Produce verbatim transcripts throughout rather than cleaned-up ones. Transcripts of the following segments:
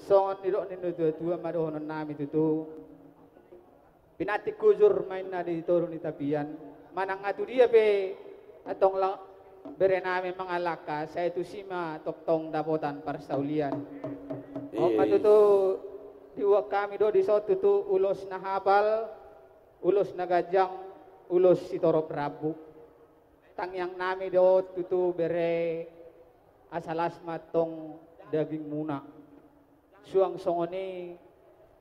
Songon nidok ni natua-tua ma dohonon nami tutu. Pinantik hujur ma inna di toru ni tapian. Manang na tu dia pe antong la-, bere nami mangalangka, sai tusi ma tongtong dapotan parsaulian. On ma tutu dibuat hami do dison tutu ulos na hapal, ulos na ganjang, ulos sitorop rambu. Tangiang nami do tutu bere, asa las ma tong dagingmuna. Suang songon i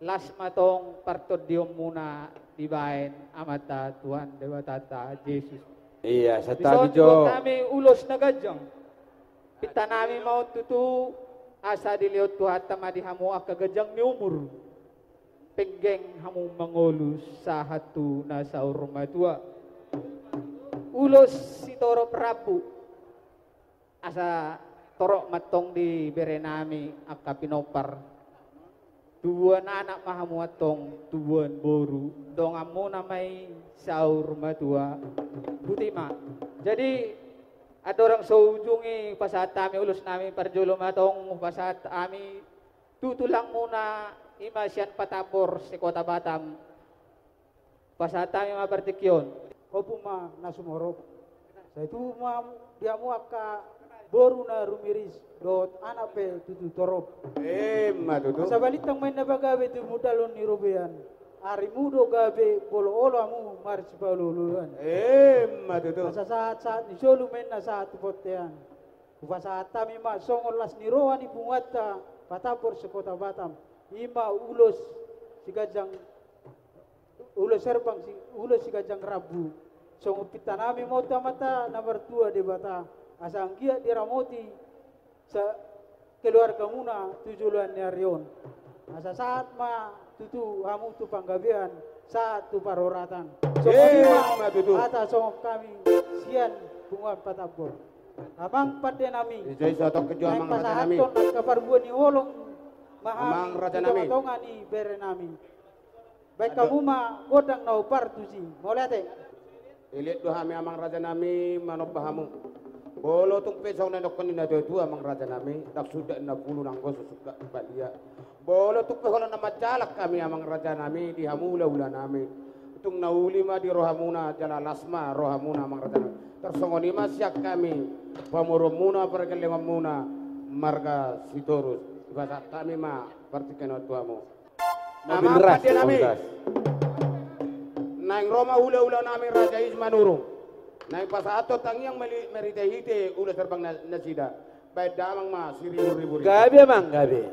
las ma tong partondionmuna dibaen Amanta Tuhan Debatanta Jesus. Ia, dison santabi jo. Dibuat hami ulos na ganjang. Pinta nami ma on tutu asa dilehon Tuhanta ma di hamu angka ganjang ni umur. Penggeng hamu mangolu sahat tu na saur matua. Ulos sitorop rambu. Asa torop ma tong di bere nami angka pinompar. Tubuan anak ma hamu antong, tubuan boru, donganmuna ma i saur matua. Boti ma. Jadi, andorang so ujung i pasahat hami ulos nami, parjolo ma tong pasahat hami tu tulangmuna, i ma sian Patambor se-Kota Batam. Pasahat hami ma partingkian. Ompung ma na sumorop. Sai tubu ma di hamu angka boru na rumiris, dohot anak pe tutu torop. Emma tutu. Asa balintang ma inna pagabe tu hundalhon ni robean. Arimu do gabe molo olo hamu marsipaolo-oloan. Emma tutu. Asa sahat-sahat ni solu ma inna sahat tu bontean. Hupasahat hami ma songon las ni roha ni punguanta Patambor se-Kota Batam. I ma ulos siganjang, ulos herbang si-, ulos siganjang rambu. Songon pinta nami ma on tu Amanta na martua Debata, asa anggiat diramoti sa-, keluargamuna tu joloan ni ari on. Asa sahat ma tutu hamu tu panggabean, sahat tu parhorasan. Songon i ma tutu hata songon hami sian punguan Patambor. Amang pande nami. Ijo-ijo tongkin jo, Amang raja nami. Pasahathon angka parbue ni holong ma hami tu tonga-tonga ni bere nami. Baen hamu ma gondang na hombar tusi. Mauliate. Ilit do hami, Amang raja nami, manomba hamu. Molo tung pe songon na nidokkon ni natua-tua, Amang raja nami, ndang suda na pulu nanggo so suda balia. Molo tung pe holan na manjalang hami, Amang raja nami, di hamu hula-hula nami, tung na uli ma di rohamuna, jala las ma rohamuna, Amang raja nami. Tarsongon i ma sian hami pamoruonmuna, pargellengonmuna marga Sitorus. Hupasahat hami ma partingkian on tu hamu. Amang pande nami. Naeng ro ma hula-hula nami Raja i Simanurung. Naeng pasahathon tangiang meli-, marhite-hite ulos herbang na-, nasida. Baen damang ma siribu-ribu. Gabe, Amang, gabe.